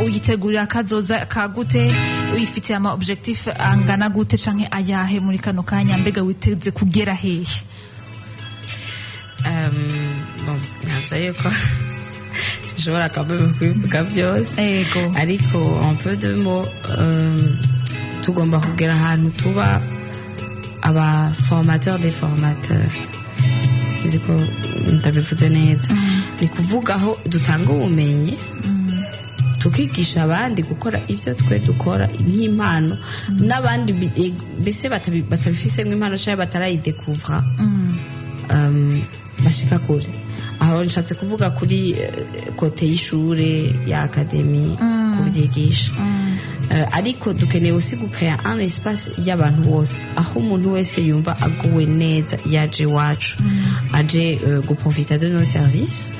Uyitegurira akazoza kagute? Uyifitiye ama objectif angana gute canke ayahe muri kano kanya? Mbega witeze kugera hehe? Bon, nyanza yuko sinshobora quand même kubivuga byose. Ariko en peu de mots, tugomba kugera ahantu tuba aba formateur des formateurs, sinzi ko ndabivuze neza. Ni kuvuga aho dutanga ubumenyi, tukigisha abandi gukora ibyo twe dukora nk'impano, n'abandi mbese batabifisemo impano cyangwa batarayidekuvra, bashika kure. Aho nshatse kuvuga kuri côté y'ishure ya académie kubyigisha. Ariko dukeneye aussi gucrea un espace y'abantu bose, aho umuntu wese yumva aguwe neza yaje iwacu, aje guprofita de nos services,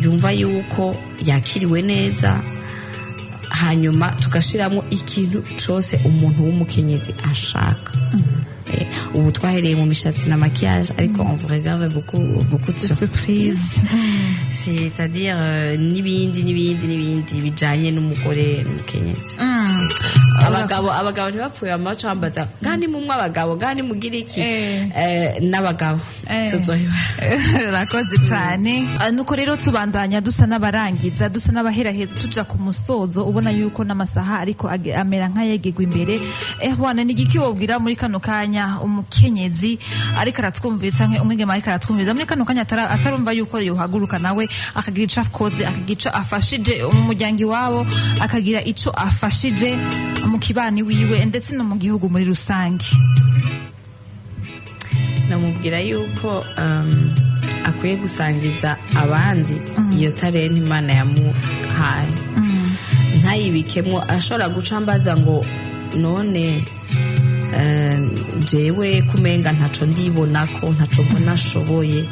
yumva yuko yakiriwe neza, hanyuma tugashiramo ikintu cose umuntu w'umukenyezi ashaka. Ubu twahereye mu mishatsi na maquillage, ariko on vous réserve beaucoup beaucoup de surprise, c'est-à-dire n'ibindi n'ibindi n'ibindi bijanye n'umugore n'umukenyezi. Abagabo ntibapfuye amaco bambaza ngaha ni mumwe abagabo ngaha ni mugira iki. N'abagabo tuzoheba. Urakoze cyane. Nuko rero tubandanya dusa n'abarangiza, dusa n'abaheraheza, tuja ku musozo, ubona yuko n'amasaha ariko amera nk'ayegegwa imbere. Ehwana, ni igiki wobwira muri kano kanya umukenyezi ariko aratwumvira canke umwigeme ariko aratwumviriza muri kano kanya, atarumva yuko yohaguruka nawe akagira ico akoze, akagira ico afashije mu muryango iwabo, akagira ico afashije mu kibani wiwe, ndetse no mu gihugu muri rusange? Namubwira yuko akwiye gusangiza abandi iyo talent Imana yamuhaye, ntayibikemwo. Arashobora guca mbaza ngo none jewe kumenga ntaco ndibona, ko ntaco mbona ashoboye,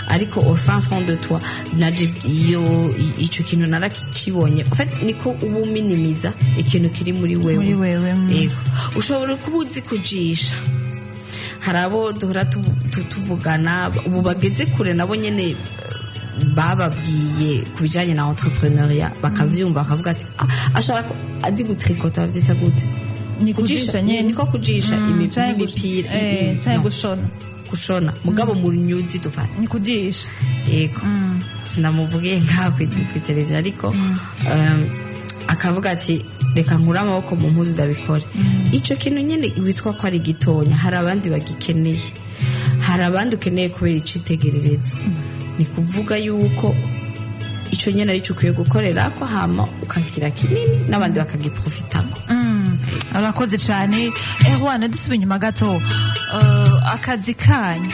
ariko au fin fond de toi naje iyo ico kintu narakibonye. En fait, niko uba uminimiza ikintu kiri muri wewe. Muri wewe. Yego, ushobora kuba uzi kujisha. Hari abo duhora tuvugana ubu bageze kure, nabo nyene bababwiye ku bijanye na entrepreneuriat bakavyumva, bakavuga ati: "Ah, ashobora azi gutrikota." Bavyita gute? Ni kujisha nyene. Niko kujisha Canke imipira canke no, gushona. Gushona, mugabo mu nyuzi dufata. Ni kujisha. Yego, sinamuvugiye ngaha kwi televiziyo, ariko akavuga ati reka nkure amaboko mu mpuzu ndabikore. Ico kintu nyene witwa ko ari gitonya, hari abandi bagikeneye, hari abandi ukeneye kubera icitegererezo. Ni kuvuga yuko ico nyene arico ukwiye gukorera ko, hama ukakigira kinini n'abandi bakagiprofitako. Urakoze cyane, Ehwana. Dusubiye inyuma gato, akazi kanyu,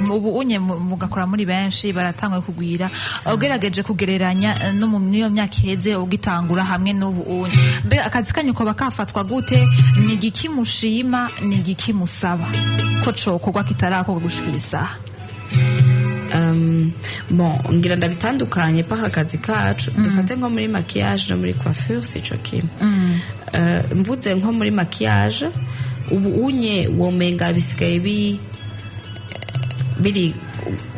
ubu unye mugakora muri benshi, baratanguye kugwira. Ugerageje kugereranya no mu niyo myaka iheze ugitangura hamwe n'ubu unye, mbega akazi kanyu koba kafatwa gute? Ni igiki mushima, ni igiki musaba ko cokorwa kitarakorwa gushikira isaha? Bon, ngira ndabitandukanye paka akazi kacu. Dufate nko muri maquillage no muri coiffure, sico kimwe. Mvuze nko muri maquillage, ubu unye womenga bisigaye bi Biri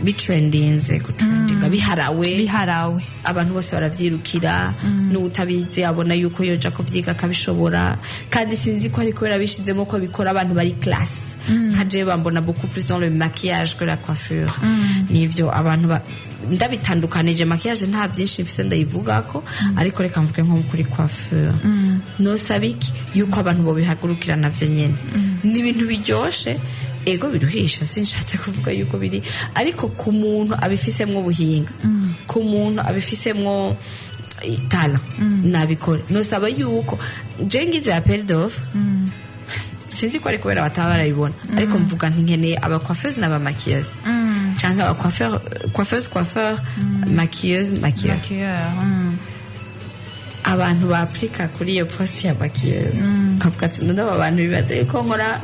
bitrendinze, gutrendinga, biharawe. Biharawe. Abantu bose baravyirukira, n'utabizi abona yuko yoja kuvyiga akabishobora. Kandi sinzi ko ari kubera bishizemo ko bikora abantu bari classe. Nka jewe bambona beaucoup plus dans le maquillage que la coiffure. Nivyo abantu ndabitandukanije. Maquillage nta byinshi mfise ndayivugako, ariko reka mvuge nko kuri coiffure, nosaba iki? Yuko abantu bobihagurukira. Navyo nyene ni ibintu biryoshe, ego biruhisha, sinshatse kuvuga yuko biri, ariko ku muntu abifisemwo ubuhinga, ku muntu abifisemwo talent, nabikore. Nosaba yuko je ngize appel d'offre, sinzi ko ari kubera bataba barabibona, ariko mvuga nti nkeneye abacoiffeuse n'abamaquilleuse, canke abacoiffeur, coiffeuse, coiffeur, maquilleuse, maquilleur. Maquilleur. Abantu baplika kuri iyo poste ya maquilleuse, ukavuga ati none aba bantu bibaza yuko nkora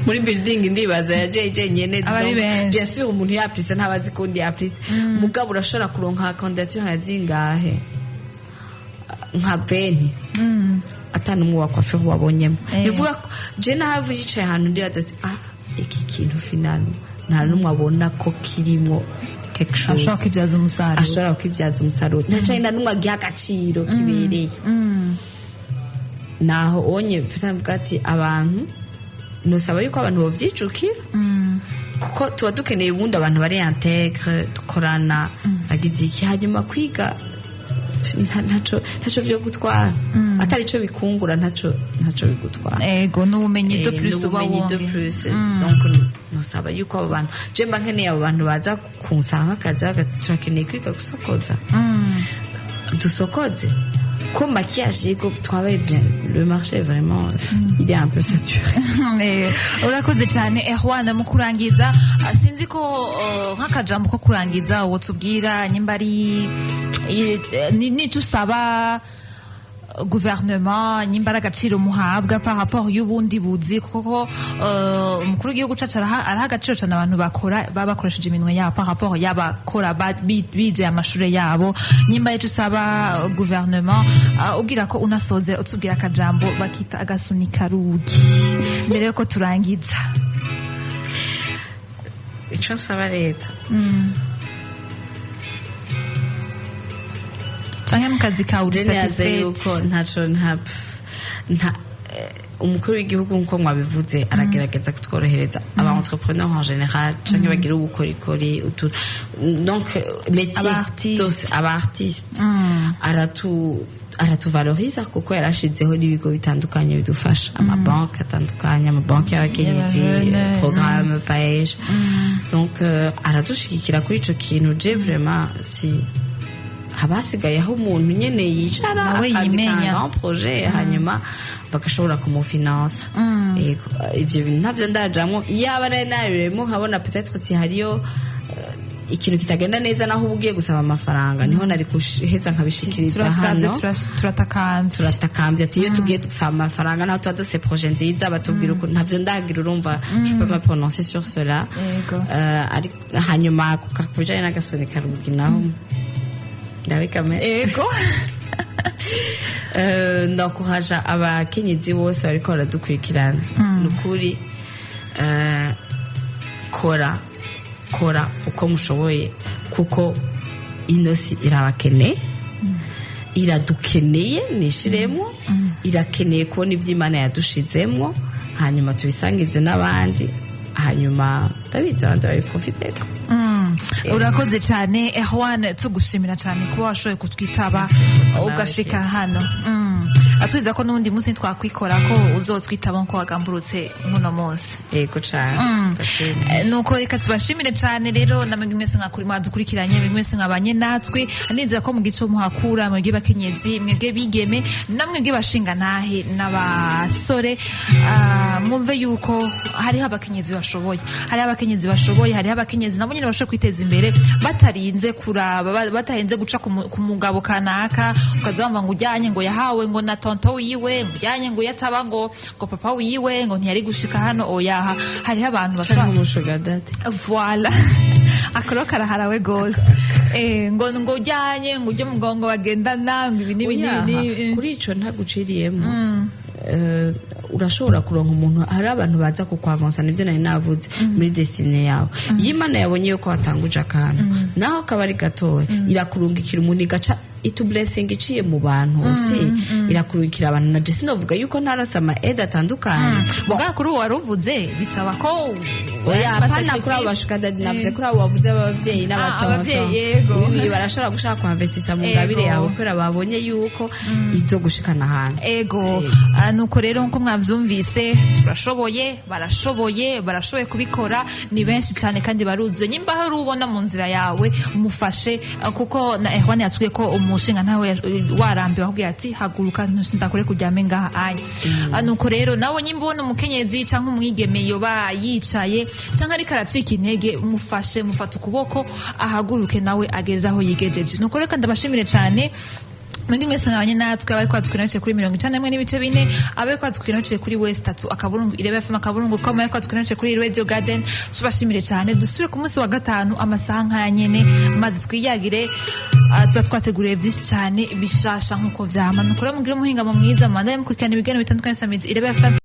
muri building, ndibaza ya JJ nyene. Aba ari Donc, benshi. Bien sûr, umuntu yaplitse ntabazi ko undi yaplitse, mugabo urashobora kuronka candidature nka zingahe, nka 20, ata n'umwe wa coiffure wabonyemo. Bivuga ko je nahavu yicaye ahantu, ndibaza ati ah, iki kintu finalement nta n'umwe abona ko kirimo quelque chose ashobora kwibyaza umusaruro. Ashobora kwibyaza umusaruro, ntacaye na n'umwe agiha agaciro kibereye. Naho onye mvuga ati abantu, nusaba yuko abantu bovyijukira, kuko tuba dukeneye ubundi abantu bari intègre, dukorana, bagize iki. Hanyuma kwiga ntaco vyo gutwara, atari ico bikungura, ntaco bigutwara. Ego, n'ubumenyi de plus uba n'ubumenyi de wongeye. plus. Donc nusaba yuko abo bantu, je mba nkeneye abo bantu baza kunsanga akazi, bagati turakeneye kwiga gusokoza, dusokoze ko maquillage, yego twabaye bien, le marché vraiment il est un peu saturé. Urakoze cyane Erwan. Mu kurangiza, sinzi ko nk'akajambo ko kurangiza uwo tubwira nyimba ari n'icyo usaba guverinoma, nyimba ari agaciro muhabwa par rapport y'ubundi buzi, kuko umukuru w'igihugu cacu araha agaciro cyane abantu bakora baba bakoresheje iminwe yabo par rapport y'abakora bize amashure yabo. Nyimba icyo usaba guverinoma, ubwira ko unasozera utubwira akajambo bakita agasunika rugi mbere yuko turangiza. Ico nsaba leta, canke mu kazi kawe uri je nibaza satisfaite? yuko ntaco nta umukuru w'igihugu, nkuko mwabivuze, aragerageza kutworohereza aba entrepreneur en général, canke bagira ubukorikori donc métier Aba-artiste. zose, aba artiste, aratuvaloriza, kuko yarashizeho n'ibigo bitandukanye bidufasha, amabanki atandukanye, amabanki y'abakenyezi, y'abajene, programme PAEJ. Donc aradushigikira kuri ico kintu. Je vraiment si haba hasigaye aho umuntu nyene yicara nawe akandika yimenya. un grand projet, hanyuma bagashobora kumufinansa. Yego, ivyo bintu ntabyo ndajamwo. Iyaba nari nabiremo nkabona peut-être ati hariyo ikintu kitagenda neza, naho uba ugiye gusaba amafaranga, niho nari guheza nkabishikiriza turasabye hano. Turatakambye. Turatakambye ati iyo tugiye gusaba amafaranga, naho tuba dufise projet nziza, batubwira ukuntu. Ntavyo ndagira, urumva je peux me prononcer sur cela. Hanyuma ku bijanye n'agasoni karugi naho ndabikame. Ego. Ndakuhaja abakenyezi bose bariko baradukurikirana, ni ukuri, kora kora uko mushoboye, kuko ino si irabakeneye, iradukeneye, nishiremo, irakeneye kubona ibyo Imana yadushizemwo, hanyuma tubisangize n'abandi, hanyuma ndabizi abandi babiprofiteko. Urakoze cyane Erwan, tugushimira cyane kuba washoboye kutwitaba ugashika hano. Atwiza ko n'undi munsi twakwikora ko uzotwitaba nko wagamburutse muno munsi. Yego cane. Nuko reka tubashimire cyane rero namwe mwese mwakuri mwadukurikiranye, mwe mwese mwabanye natwe. Nizera ko mu gice muhakura, mwebwe bakenyezi, mwebwe bigeme, namwe bashinga ntahe n'abasore, mwumve yuko hariho abakenyezi bashoboye, hariho abakenyezi bashoboye, hariho abakenyezi nabo nyine bashobora kwiteza imbere batarinze kuraba, batarinze guca ku mugabo kanaka, ukaza wumva ngo ujyanye ngo yahawe ngo na tonto wiwe, ngo ujyanye ngo yataba ngo papa wiwe ngo ntiyari gushika hano. Oyaha, hariho abantu bashobora Canke umushuga daddy. Voilà, akoro karaharawe gose. Ngo ujyanye ngo ujye mu ngo bagendana ngo ibi n'ibi Oyaha, n'ibi n'ibi. Kuri ico ntaguciriyemo. Urashobora kuronka umuntu, hari abantu baza kukwavansa, nivyo nari navuze muri destinée yawe. Iyo Imana yabonye yuko watanguje akantu, naho kaba ari gatoya, irakurungikira umuntu, igaca itu blessing iciye mu bantu. Si irakurungikira abantu, na je sinovuga yuko ntarose ama aide atandukanye. Bon, Bwa kuri uwo wari uvuze, bisaba ko oya, ama apana kuri abo sacrifice. ba sugar daddy, navuze kuri abo bavuze abavyeyi n'abatonto. Abavyeyi, yego. Oui, barashobora gushaka kuinvestisa mu ngabire yawe kubera babonye yuko izo gushikana ahantu. Ego. Nuko rero nkuko mwavyumvise, turashoboye, barashoboye, barashoboye kubikora, ni benshi cyane kandi baruzuye. Nyimba hari ubona mu nzira yawe, mufashe, kuko na Erwan yatubwiye ko umushinga ntawe warambiwe, akubwira ati: "Haguruka, ndakure kuryame ngaha anya." Nuko rero nawe nyimba ubona umukenyezi canke umwigeme yoba yicaye canke ariko aracika intege, mufashe, mufate ukuboko, ahaguruke nawe ageze aho yigejeje. Nuko reka ndabashimire cyane mwebwe mwese mwabanye natwe, abari kwatwikira kuri 91.4, abari kwatwikira kuri www.irebefm.com, abari kwatwikira kuri Radio Garden, tubashimire cyane. Dusubire ku munsi wa gatanu amasaha nk'aya nyene, maze twiyagire. Tuba twateguriye byinshi cyane bishasha nk'uko vyama. Nuko rero mugire umuhingamo mwiza, mubandanye mukurikirana ibiganiro bitandukanye samizi Irebe FM.